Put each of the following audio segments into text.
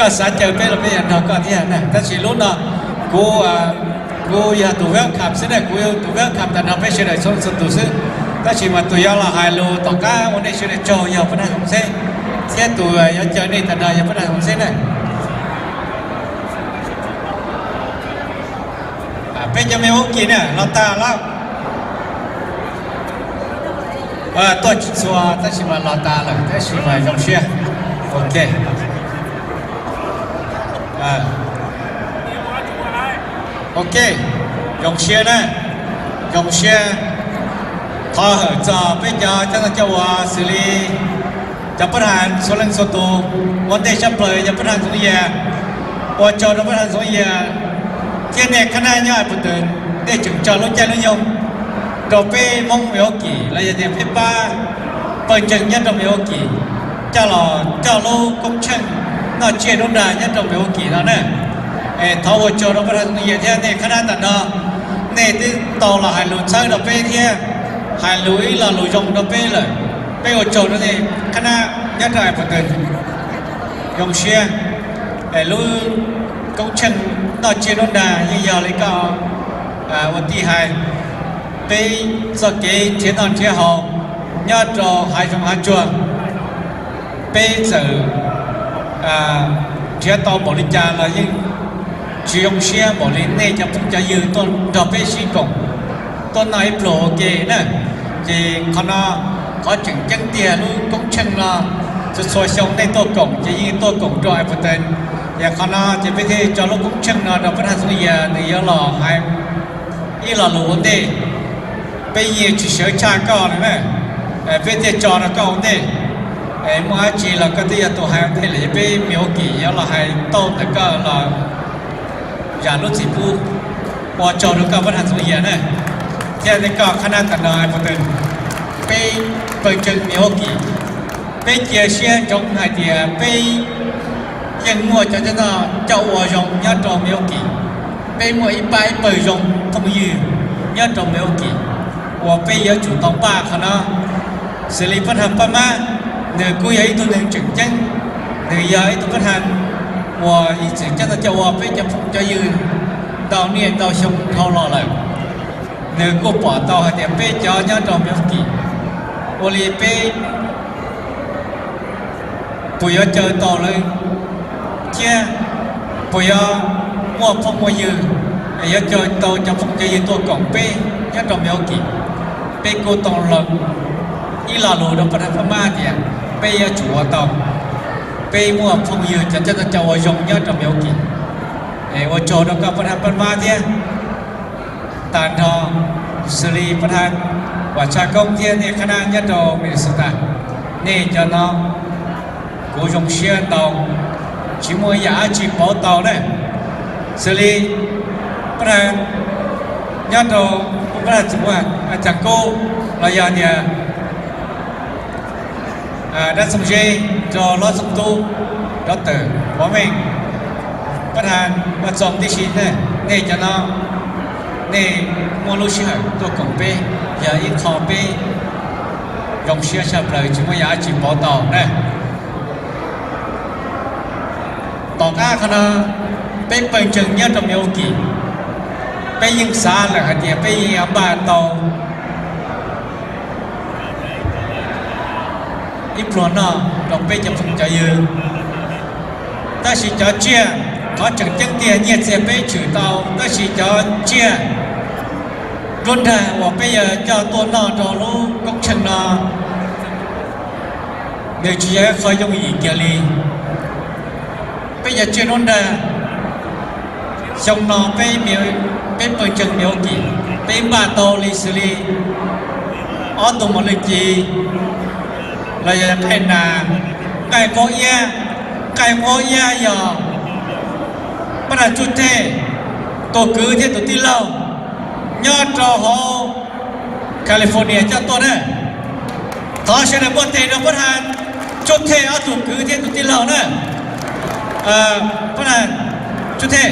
Koj xav caw peb los peb yuav nrog koj thiab na, tab sis lub no kuv, kuv yog tus welcome xwb na, kuv yog tus welcome tag nrho peb sawv daws txhua txhua tus xwb. Tab sis mas tus yuav los hais lus tom qab ua nej sawv daws tsaug yog Pab Naj Xoom Xeb, thiab tus yuav caw nej tag nrho yog Pab Naj Xoom Xeb na. Peb cov me ub kis na los tas lawm. Tuaj tsis txhua tab sis mas los tas lawm tab sis mas zoo siab. Ok. Ok, zoo siab na, zoo siab. Thov hawm txog peb cov coj noj coj ua xws li cov Pab Naj txhua leej txhua tus, ua ntej tshaj plaws yog Pab Naj Ntxoov Yias. Ua tsaug rau Pab Naj Ntxoov Yias thiab nej khab nab nyob Iberville, nej tseem tso lub caij lub nyoog rau peb Hmoob me ub kis los yog tias peb pab pawg ntseeg nyob rau me ub kis coj los coj lub koob tsheej noj tsiaj nruab nrag nyob rau me ub kis no na. Es thov ua tsaug rau Pab Naj Ntxoov Yias thiab nej khab nab tag nrho, nej twb tau los hais lus txhawb rau peb thiab hais lus ib lo lus zoo rau peb lawm. Peb ua tsaug rau nej khab nab nyob rau Iberville. Zoo siab. Lub koob tsheej noj tsiaj nruab nrag yeej yog li koj ua tij hais, peb txoj kev nrhiav noj nrhiav haus nyob rau hav zoov hav tsuag, peb txawm nrhiav tau npaum li cas los yeej tsis zoo siab npaum li nej cov phooj cov ywg tuaj nrog peb sib koom, tuaj noj ib pluag ua ke na. Ces qhov no qhov tseem ceeb tiag lub koob tsheej no txhua txhua xyoo nej tuaj koom ces yeej tuaj koom rau Iberville. Yog qhov no ces peb thiaj tso lub koob tsheej no rau Pab Naj Ntxoov Yias nws yuav los hais ib lo lus ua ntej. Peb yeej tsis sawv tshaj koj no na, peb thiaj tso rau koj ua ntej. Muaj dab tsi los koj twb yog tus hais ua ntej lawm, yog peb me ub kis yuav los hais tau ntawm koj los zam lub txim pub. Ua tsaug rau koj Pab Naj Ntxoov Yias na, thiab koj khab nab tag nrho Iberville. Peb pawg ntseeg me ub kis, peb cia siab ntsoov hais tias peb yeej muaj cov coj noj coj ua zoo nyob rau me ub kis. Peb muaj ib pab ib pawg zoo phooj ywg nyob rau me ub kis uas peb yuav tsum tau npaj qhov no. Xws li Pab Naj Paj Mab, nws kuj yog ib tug neeg tseem ceeb, nws yog ib tug Pab Naj uas ib txwm coj noj coj ua peb cov phooj cov ywg ntau niaj ntau xyoo dhau los lawm. Nws kuj pom tau hais tias peb cov nyob rau me ub kis, ua li peb puas yuav caw tau lawv thiab puas yuav muaj phooj muaj ywg, yuav caw tau cov phooj cov ywg tuaj koom peb nyob rau me ub kis. Peb kuj tau lees ib lo lus rau Pab Naj Paj Mab tias peb yuav tsum ua tau, peb muaj phooj ywg cov coj noj coj ua zoo nyob rau me ub kis. Ua tsaug rau koj Pab Naj Paj Mab thiab tag nrho, xws li Pab Naj Vam Tshaj Koob thiab nej khab nab nyob rau Minnesota. Nej cov no kuv zoo siab ntau, tsis muaj ib yam dab tsi pauv tau na. Xws li Pab Naj nyob rau Pab Naj Txoov Vaj Cas Kub los yog tias Dab Txoog Zeb rau Lob Txooj Tub, Doctor Pov Meej, Pab Naj Vaj Txoos tib si, nej cov no nej muaj lub sij hawm tuaj koom peb, yog ib qho peb zoo siab tshaj plaws tsis muaj yam dab tsi pauv tau na. Tom qab qhov no, peb pawg ntseeg nyob rau me ub kis, peb yeej xav lawm hais tias peb yeej yuav npaj tau ib pluag noj rau peb cov phooj cov ywg. Tab sis cov tsiaj, qhov tseem ceeb tiag nyiaj txiag peb tshwm tau, tab sis cov tsiaj nruab nrag uas peb yuav coj tuaj noj rau lub koob tsheej no, nws tsis yog ib qho yooj yim kiag li. Peb cov tsiaj nruab nrag xyoo no peb, peb pawg ntseeg me ub kis, peb npaj tau li xws li ob tug mos lwj ci los yog nqaij nas, nqaij nquab iab. Nqaij nquab iab yog Pab Naj Tsuj Thej tus kwv thiab tus tij laug nyob rau hauv California coj tuaj na. Thov sawv daws npuaj tes rau Pab Naj Tsuj Thej ob tug kwv thiab tus tij laug na. Pab Naj Tsuj Thej,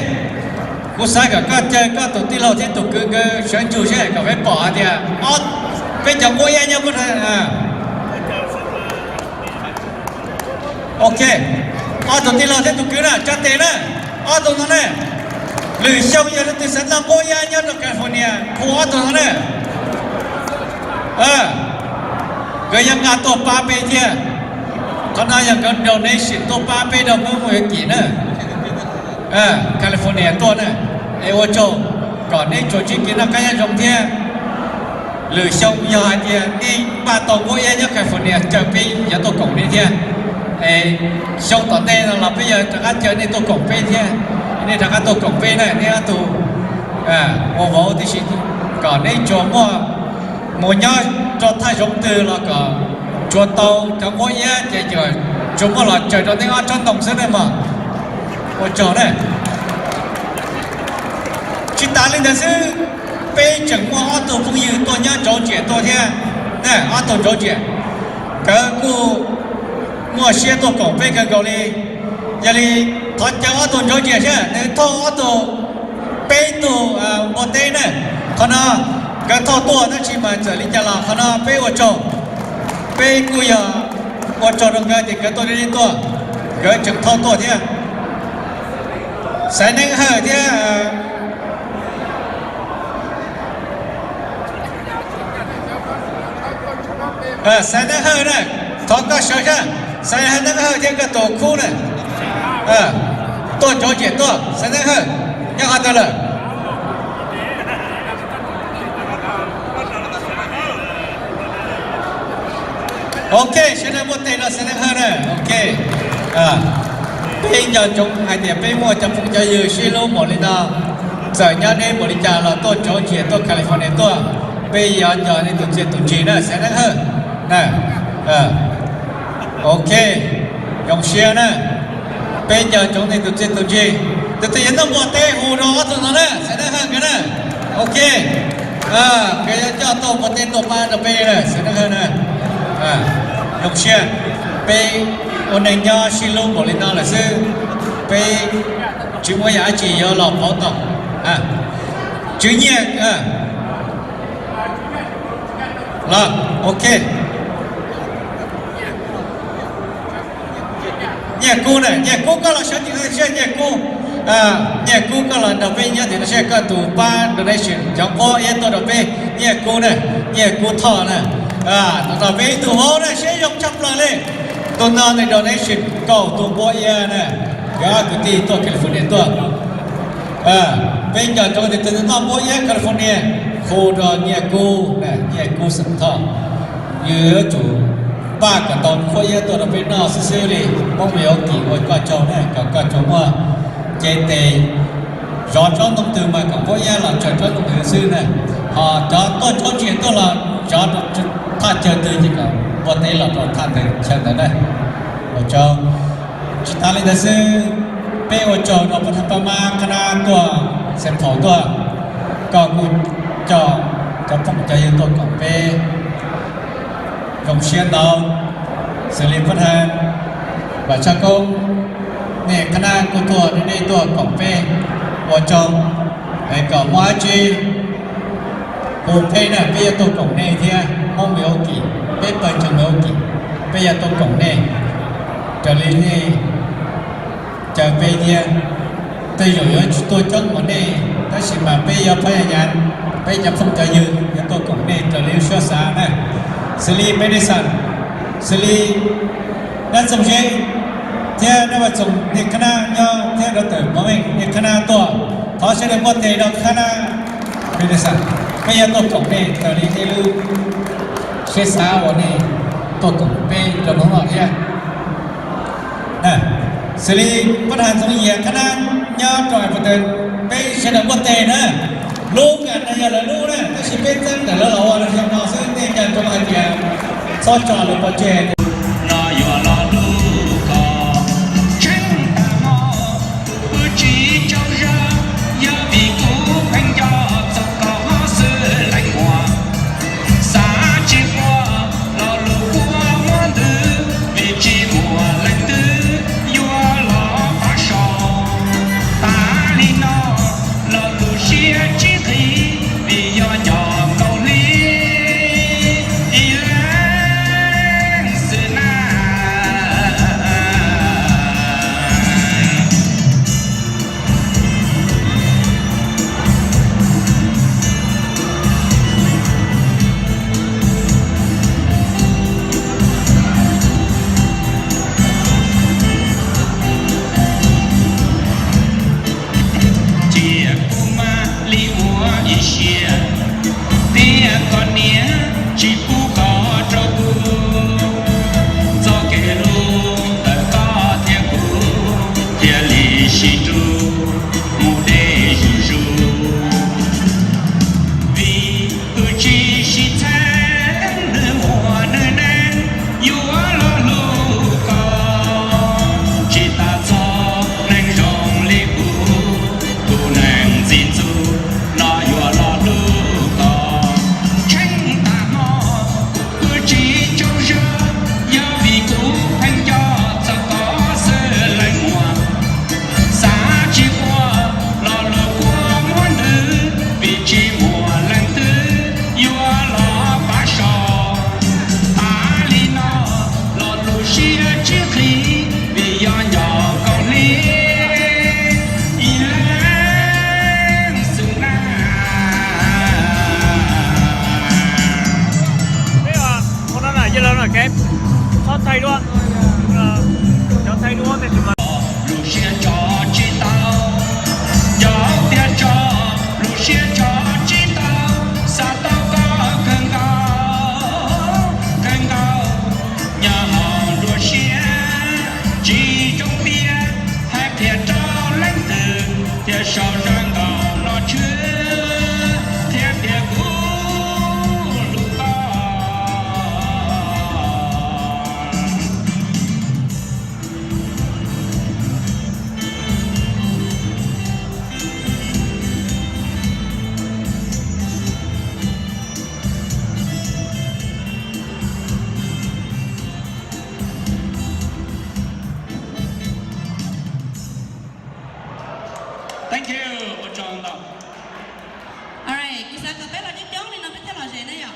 kuv xav kom koj caw koj tus tij laug thiab tus kwv nkawd sawv ntsug seb kom peb pom hais tias peb cov nquab iab nyob Pab Naj. Ok. Ob tug tij laug thiab tus kwv na, tsa tes na, ob tug no na. Lwm xyoo yog leej twg xav noj nquab iab nyob rau California, hu ob tug no na. Nkawd yuav nqa tuaj pab peb thiab. Qhov no yog nkawd donation tuaj pab peb rau Hmoob mus yuav kim na. California tuaj na. Es ua tsaug, kom neb tsuas ntsib kev noj qab nyob zoo thiab. Lwm xyoo yog hais tias nej npaj tau nquab iab nyob California caw peb yuav tuaj koom nej thiab. Es xyoo tom ntej no los peb yuav rov qab caw nej tuaj koom peb thiab. Nej rov qab tuaj koom peb na, neb ob tug ua vauv tib si, kom neb tsuas muaj mus nyob rau thaj zoov twg los kom tsuas tau cov nquab iab ces tsuas muaj los caw rau neb ob tsob ntoo xwb na mog. Ua tsaug na. Tsis tas li ntawd xwb, peb tseem muaj ob tug phooj ywg tuaj nyob Georgia tuaj thiab. Ob tug Georgia, nkawd kuj muaj siab tuaj koom peb kawg nkaus li. Yog li thov caw ob tug Georgia thiab, nws thauj ob tug, peb tug npua teb na. Qhov no nkawd thauj tuaj tab sis mas txawm li cas los qhov no peb ua tsaug. Peb kuj yog ua tsaug rau nkawd tias nkawd tuaj deb tuaj, nkawd tseem thauj tuaj thiab. Xaiv Neeb Hawj thiab Xaiv Neeb Hawj na, thov koj sawv sab. Xaiv Neeb Hawj thiab koj tus khub na, tuaj Georgia tuaj, Xaiv Neeb Hawj nyob qhov twg lawm? Ok, sawv daws npuaj tes rau Xaiv Neeb Hawj na. Ok, peb nco ntsoov hais tias peb muaj cov phooj cov ywg sib hlub npaum li no, txawm nyob deb npaum li cas los tuaj Georgia tuaj California tuaj, peb yuav nco nej tus txiaj tus ntsig na Xaiv Neeb Hawj na. Ok, zoo siab na. Peb nco ntsoov nej tus txiaj tus ntsig. Tus twg yuav noj npua teb hu rau ob tug no na, Xaiv Neeb Hawj nkawd na. Ok, nkawd yuav coj tuaj npua teb tuaj pab rau peb na, Xaiv Neeb Hawj na. Zoo siab, peb ua neej nyob sib hlub npaum li no lawm xwb, peb tsis muaj yam dab tsi yuav los pauv tau. Tswv Nyiaj, los, ok. Nyiaj Kub na, Nyiaj Kub koj los sawv tim no seb Nyiaj Kub. Nyiaj Kub koj los nrog peb nyob tim no seb koj tus pab donation cov nquab iab tuaj rau peb, Nyiaj Kub na, Nyiaj Kub Thoj na. Nrog peb ib tug vauv na siab zoo tshaj plaws li. Tus no nws donation kaum tus nquab iab na, nkawd ob kwv tij tuaj California tuaj. Peb nco ntsoov tias tus twg noj nquab iab California, hu rau Nyiaj Kub, Nyiaj Kub xeem Thoj. Nws yuav tsum npaj kom tau nquab iab tuaj rau peb noj xwb xwb li. Hmoob Milwaukee ua koj tsaug na, kom koj tsuas muaj cev tes zov tsob ntoo twg mas kom nquab iab los tsawg tsob ntoo twg xwb na. Ho cov tuaj tsob ntsia tuaj los zov rau thaj chaw twg ces kom npua teb los rau thaj ntawd chaw ntawd na. Ua tsaug. Tsis tas li ntawd xwb, peb ua tsaug rau pab thab pab mab qhab nab tuaj, xeem phaum tuaj, koj kuj coj cov phooj cov ywg tuaj koom peb. Zoo siab ntau, xws li pab thab Vam Tshaj Koob, nej qhab nab kuj tuaj, nej tuaj koom peb. Ua tsaug, es kom muaj dab tsi hu peb na, peb yuav tuaj koom nej thiab. Hmoob Milwaukee, peb pawg ntseeg Milwaukee, peb yuav tuaj koom nej raws li nej caw peb thiab. Tej zaum yuav tsis tuaj coob npaum nej, tab sis mas peb yuav phab yam, peb cov phooj cov ywg yuav tuaj koom nej raws li lub suab xav na. Xws li Madison, xws li Nab Txooj Zeb thiab Nab Vaj Txoos niag qhab nab nyob thiab Doctor Mov Meej niag qhab nab tuaj, thov sawv daws npuaj tes rau qhab nab Madison, peb yuav tuaj koom nej raws li nej lub siab xav uas nej tuaj koom peb rau hnub no thiab. Xws li pab thab Ntxoov Yias qhab nab nyob rau Appleton, peb sawv daws npuaj tes na. Lub nkas no yog lawv lub na, tab sis peb txeeb ntawm lawv los ua lawv xyoo no xwb, nej nco ntsoov hais tias txhob tso lawv pov tseg. No yuav los lub ko tseeb tag mo, kuv tsis tsaug zog, yog vim kuv pheej nco txog koj mob xwb leej muag. Xav tsis quaj lo lus quaj muab ntwg, vim tsis muaj leej twg yuav los pab so. Tas li no lo lus siab tsis nqig, vim yog nco nkaus li ib leeg xwb. Cov kaus hli ib leeg xwb na. Ua no na, yog lawm no, txhob thaij duab, cov thaij duab tej tus mas. Lub siab tso tsis tau, cov tias tso, lub siab tso tsis tau, xav tau koj kawg nkaus, kawg nkaus. Nyob hauv nruab siab tsis zoo piav, hais qhia rau leej twg thiaj sau zaj nkauj no tshwm, thiab qhia kuv hlub koj. Thank you, ua tsaug ntau. Alright, kuv xav kom peb los coob coob li no peb thiaj lom zem na yom.